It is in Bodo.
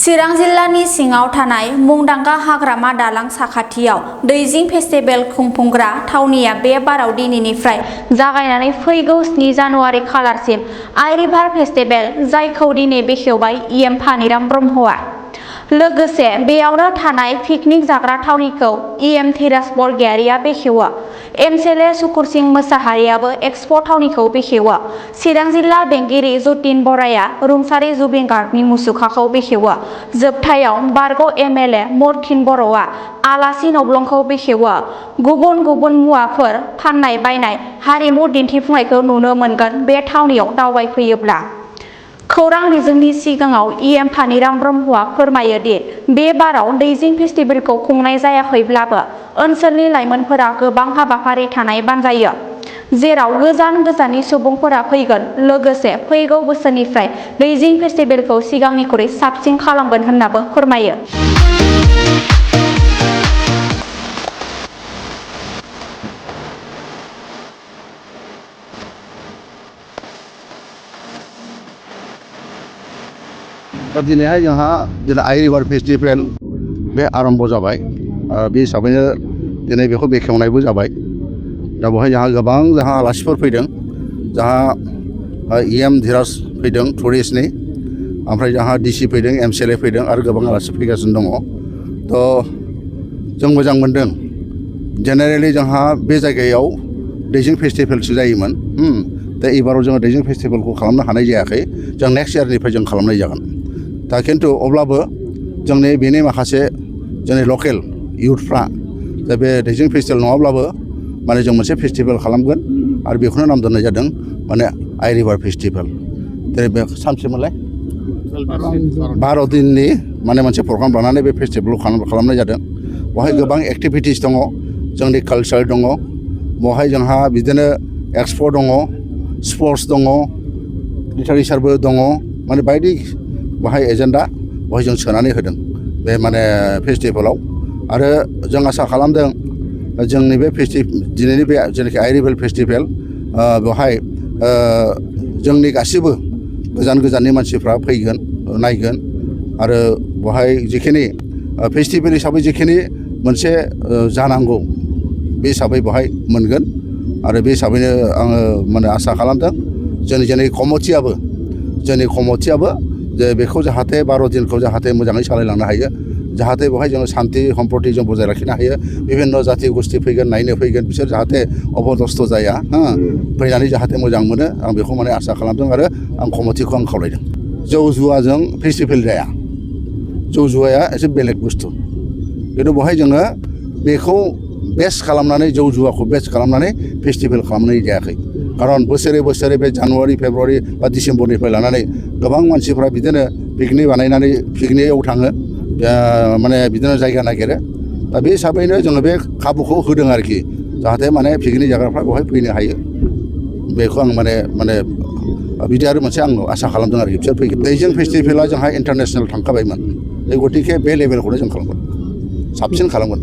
चिरां जिल्लानि सिङाव थानाय मुंदांखा हाग्रामा दालां साखाथियाव दैजिं फेस्टिभेल खुंफुंग्रा थावनिया बे बाराव दिनैनिफ्राय जागायनानै फैगौ 7 जानुवारि खालारसिम आइ रिभार फेस्टिभेल जायखौ दिनै बेखेवबाय इएम फानिराम ब्रह्मआ। लोगोसे बेयावनो थानाय पिकनिक जाग्रा थावनिखौ इएम धीराज बरगयारिया बेखेवो। एमएलए सुकुरसिं मोसाहारियाबो एक्सप' थावनिखौ बेखेवो। चिरां जिल्ला बेंगिरि जतिन बराया रुंसारि जुबिन गार्गनि मुसुखाखौ बेखेवो। जोबथायाव बारग' एमएलए मर्थिन बर'आ आलासि नब्लंखौ बेखेवो। गुबुन गुबुन मुवाफोर फाननाय बायनाय हारिमु दिन्थिफुंनायखौ नुनो मोनगोन बे थावनियाव दावबायफैयोब्ला। खौरां बिजोंनि सिगाङाव इएम फानिराम ब्रह्मआ फोरमायो दि बे बाराव दैजिं फेस्टिभेलखौ खुंनाय जायाखैब्लाबो ओनसोलनि लाइमोनफोरा गोबां हाबाफारि थानाय बानजायो, जेराव गोजान गोजाननि सुबुंफोरा फैगोन। लोगोसे फैगौ बोसोरनिफ्राय दैजिं फेस्टिभेलखौ सिगांनिख्रुइ साबसिन खालामगोन होननाबो फोरमायो। दिनैहाय जोंहा आइ रिभार फेस्टिभेल बे आरम्भ जाबाय। बे हिसाबैनो दिनै बेखौ बेखेवनायबो जाबाय। दा बेवहाय जोंहा आलासिफोर फैदों। जोंहा इएम धीराज फैदों टुरिस्टनि, ओमफ्राय जोंहा डिसि फैदों, एमएलए फैदों आरो गोबां आलासि फैगासिनो दङ। थ' जों मोजां मोनदों। जेनेरेलि जोंहा बे जायगायाव दैजिं फेस्टिभेलसो जायोमोन। दा एबाराव जोङो दैजिं फेस्टिभेलखौ खालामनो हानाय जायाखै। जों नेक्स्ट इयारनिफ्राय जों खालामनाय जागोन। दा खिन्थु अब्लाबो जोंनि बेनि माखासे जोंनि लकेल इयुथफ्रा दा बे दैजिं फेस्टिभेल नङाब्लाबो माने जों मोनसे फेस्टिभेल खालामगोन आरो बेखौनो नाम दोननाय जादों माने आइ रिभार फेस्टिभेल। जेरै बे सानसेमोनलाय 12 दिननि माने मोनसे प्रग्राम लानानै बे फेस्टिभेलखौ खालामनाय जादों। बेवहाय गोबां एक्टिभिटिस दङ, जोंनि कालचार दङ, बेवहाय जोंहा बिदिनो एक्सप' दङ, स्पर्ट्स दङ, लिटारेचारबो दङ, माने बायदि बाहाय एजेन्डा बेवहाय जों सोनानै होदों बे माने फेस्टिभेलाव। आरो जों आसा खालामदों जोंनि बे दिनैनि बे जेनाखि आइ रिभार फेस्टिभेल बेवहाय जोंनि गासिबो गोजान गोजाननि मानसिफ्रा फैगोन, नायगोन आरो बेवहाय जिखिनि फेस्टिभेल हिसाबै जिखिनि मोनसे जानांगौ बे हिसाबै बेवहाय मोनगोन। आरो बे हिसाबैनो आङो माने आसा खालामदों जोंनि कमिटियाबो जे बेखौ जाहाथे 12 दिनखौ जाहाथे मोजाङै सालायलांनो हायो, जाहाथे बेवहाय जोङो सान्थि सम्पति जों बजाय लाखिनो हायो। बिभिन्न जाथि गोष्ठी फैगोन, नायनो फैगोन, बिसोर जाहाथे अपदस्थ जाया, फैनानै जाहाथे मोजां मोनो, आं बेखौ माने आसा खालामदों आरो आं कमिटिखौ आं खावलायदों। जौ जुवाजों फेस्टिभेल जाया। जौ जुवाया एसे बेलेग बुस्थु। खिन्थु बेवहाय जोङो बेखौ बेस्ट खालामनानै जौ जुवाखौ बेस्ट खालामनानै फेस्टिभेल खालामनाय जायाखै। खारन बोसोरे बे जानुवारि फेब्रुवारि बा डिसेम्बरनिफ्राय लानानै गोबां मानसिफ्रा बिदिनो पिकनिक बानायनानै पिकनिकआव थाङो, माने बिदिनो जायगा नागिरो। दा बे हिसाबैनो जोङो बे खाबुखौ होदों आरोखि, जाहाथे माने पिकनिक जाग्राफ्रा बेवहाय फैनो हायो। बेखौ आं माने बिदि आरो मोनसे आं आसा खालामदों आरोखि बिसोर फैगोन। दैजिं फेस्टिभेला जोंहा इन्टारनेसनेल थांखाबायमोन, गतिके बे लेभेलखौनो जों खालामगोन, साबसिन खालामगोन।